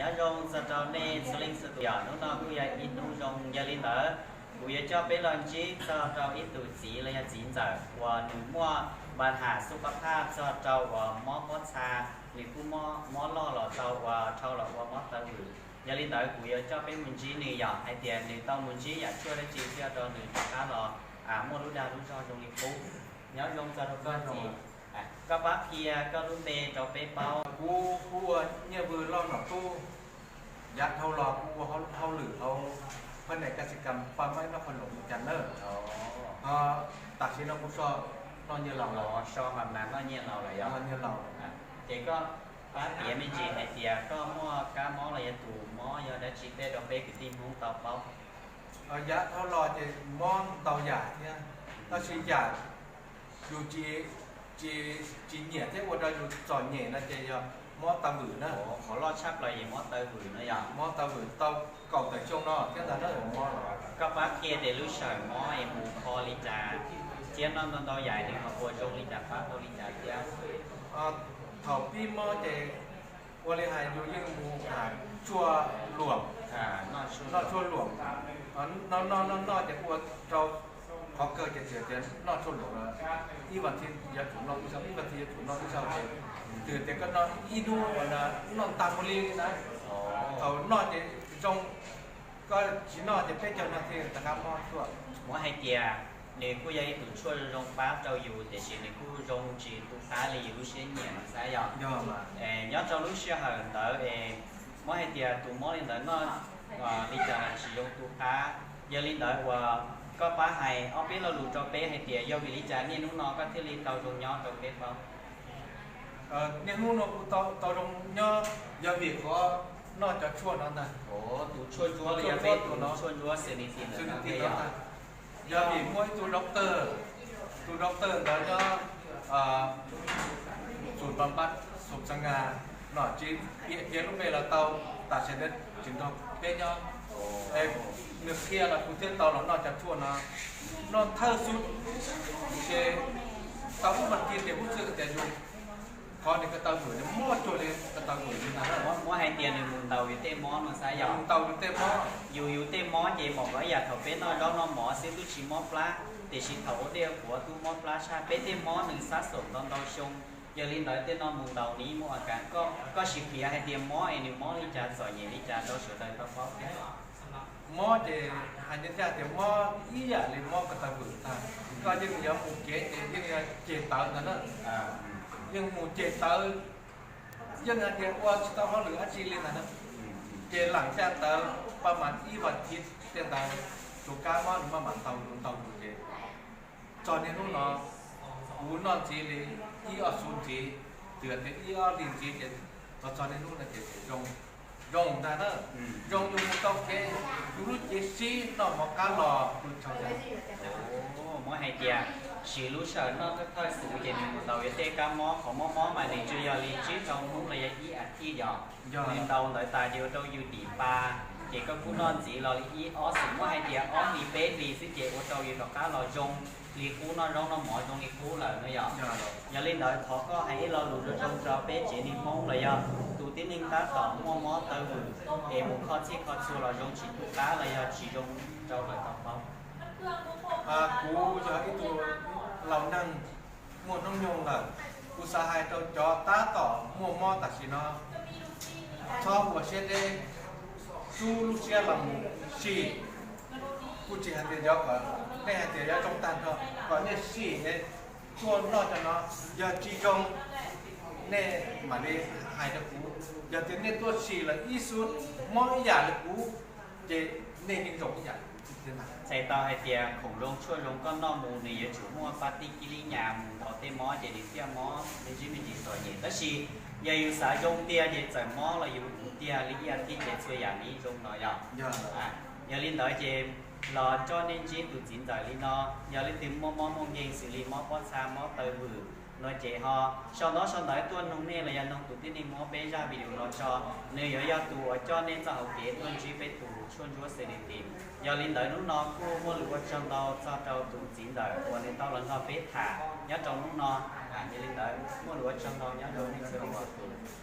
Nyob zoo txog rau nej txhua leej txhua tus yom, hnub no kuj yog ib hnub zoo. Yog li ntawd, kuv yuav coj peb los ntsib txog rau ib tug txiv los yog txiv ntxawm uas nws muaj npa nham xub pab phaj txog rau uas mob pob txha, nws kuj mob loj los tau uas dhau los ua mob taw vwm. Yog li ntawd, kuv yuav coj peb mus ntsib nws yom, hais tias nws tau mus ntsib yam tshuaj dab tsi thiaj rau nws rov qab los muaj lub dag lub zog zoo li qub. Nyob zoo txog rau koj txiv, koj pab qhia koj lub npe rau peb paub. Kuv hu ua Nyiaj Vwm Loj Nom Tub. Yav dhau los kuv ua hauj lwm hauv phab nees kas xi kam paj maib noj qhov loos li cas na. Tam sim no kuv so noj nyiaj laus lawm. So mas noj nyiaj laus lawm yog? Noj nyiaj laus. Ces koj pab piav me ntsis hais tias koj muaj kab mob los yog tus mob yog dab tsi tej rau peb kwv tij Hmoob tau paub. Yav dhau los ces mob ntau yam thiab, tab sis yam yus tsis nyiam thiab ua rau yus txom nyem no ces yog mob taw vwm na. Qhov loj tshaj plaws es mob taw vwm no yog? Mob taw vwm tau kaum tawm xyoo no thiab ntag na mob. Koj pab qhia tias lub sij hawm mob es mus kho li cas thiab noj ntau ntau yam nws ho puas zoo li cas pab tau li cas thiab? Thaum pib mob ces ua li hais yus yeej mus tham tshuaj luam, noj tshuaj luam, noj noj noj ces ua rau qhov kawg ces txawm tias noj tshuaj luam los ib vas thiv yuav tsum noj ib zaug, ib vas thiv yuav tsum noj ib zaug ces txawm tias koj noj ib hnub noj tag mus li na. Thaum noj ces zoo, koj tsis noj ces peb caug no thiaj rov qab mob tuaj. Muab hais tias nws kuj yog ib tug tshuaj zoo pab rau yus tiam sis nws kuj zoo tsis tu qab li yus lub siab nyiam no xav yog? Nyob rau lub sij hawm ntawd es muab hais tias tus mob li ntawd noj li cas los tsis zoo tu qab. Yog li ntawd uas koj pab hais ob peb lo lus rau peb hais tias yog vim li cas niaj hnub no koj thiaj li tau zoo nyob rau peb paub. Niaj hnub no kuv tau zoo nyob yog vim qhov noj cov tshuaj no ntag. Tus tshuaj ntsuab li yog peb tus tshuaj ntsuab xws li tim ntawd no ntag. Yog vim muaj ib tug doctor, tus doctor ntawd nyob Xus Npa Npab, Xus Xas Ngas, no tsis piav lub npe los tau, tam sim no tsis nrog peb nyob. Nws qhia los kuv thiaj tau los noj cov tshuaj no. Noj thawj xub ces tau ib vas thiv ces huj xwb tias yus qhov nws ko taw vwm nws muaj cuag li ko taw vwm li ntag. Muab hais tias nws mus ntaus yus tej mob no xav yog? Ntaus yus tej mob. Yus yus tej mob ces npaum nkaus ib yam thaum peb noj zaub noj mov xwb twb tsis mob plab, tiam sis thaum ua dej ua qhuav twb mob plab tshaj. Peb tej mob nws xab xoom ntau ntau xyoo, yog li ntawd tej no mus ntaus nws muaj a kas. Koj sim piav hais tias mob es nws mob li cas txom nyem li cas rau sawv daws tau paub thiab. Mob ces hais ncaj ncaj tias mob ib yam li mob ko taw vwm ntag. Koj yeej yuav mus kev ces yeej yuav ceg tawv ntag na. Yeej mus ceg tawv, yeej hais tias ua tsis tau hauj lwm dab tsi li ntag na. Ces lam caj tawv paj mas ib vas thiv tej ntawd, tus kab mob nws maj mam ntaus ntaus ces txog niaj hnub no kuv noj ntxiv li ib ob xub ntxiv, twb tias ib ob hlis ntxiv ces txog txog niaj hnub no ces zoo, zoo ntag na. Zoo yus mus tau kev, yus lub cev sib noj mov qab los yus tsaug zog. Muab hais tias siv lub sij hawm noj thawj xub ces nws mus ntaus yus tej kab mob, qhov mob mob mas nws tsuas yog li tsib rau hnub los yog ib as thiv yog. Nws ntaus ntawd tas ces ua rau yus dim pa, ces koj kuj noj ntxiv los li ib ob xub, muab hais tias ob hlis peb hlis xwb ces ua rau yus rov qab los zoo li qub, noj zaub noj mov zoo li qub lawm no yog. Yog li ntawd thov koj hais ib lo lus zoo zoo rau peb tsev neeg Hmoob los yog tus tib neeg tab tom muaj mob taw vwm es mus kho txhij kho txhua los zoo tsis tu qab los yog tsis zoo rau lawv tau paub. Kuv yog ib tug laus neeg muaj hnub nyoog lawm, kuv xav hais rau cov tab tom muaj mob tam sim no, txhob ua siab deb, rub lub siab los mus sim. Kuv tsis hais tias yog kom nej hais tias yog zoo tag nrho, kom nej sim es tuaj noj cov no, yog tsis zoo nej mam li hais rau kuv. Yog tias nej tuaj sim lawm ib xub mob ib yam li kuv, ces nej yeej zoo ib yam li kuv thiab ntag. Txhais tau hais tias khoom zoo tshuaj zoo koj noj mus nws yuav tsum muaj pab tij kib lib nyas mus ntaus tej mob ces nws thiaj mob me ntsis me ntsis txom nyem. Tab sis yog yus xav zoo tiag ces txawm mob los yus mus tiag li ib as thiv ces txhua yam nws zoo no yog. Yog li ntawd ces los coj nej ntsib tus txiv ntxawm li no, yog leej twg muaj mob muaj nkeeg xws li mob pob txha mob taw vwm no ces ho sau ntaub sau ntawv tuaj noog nej los yog noog tus tib neeg muab peb zaj video no tso, nws yuav yog tus uas coj nej txoj hauv kev tuaj ntsib peb tus tshuaj ntsuab xws li tim. Yog li ntawd hnub no kuj muaj lus ua tsaug ntau txog rau tus txiv ntxawm uas nws tau los nrog peb tham nyob rau hnub no. Yog li ntawd muaj lus ua tsaug ntau nyob rau nej txhua leej txhua tus.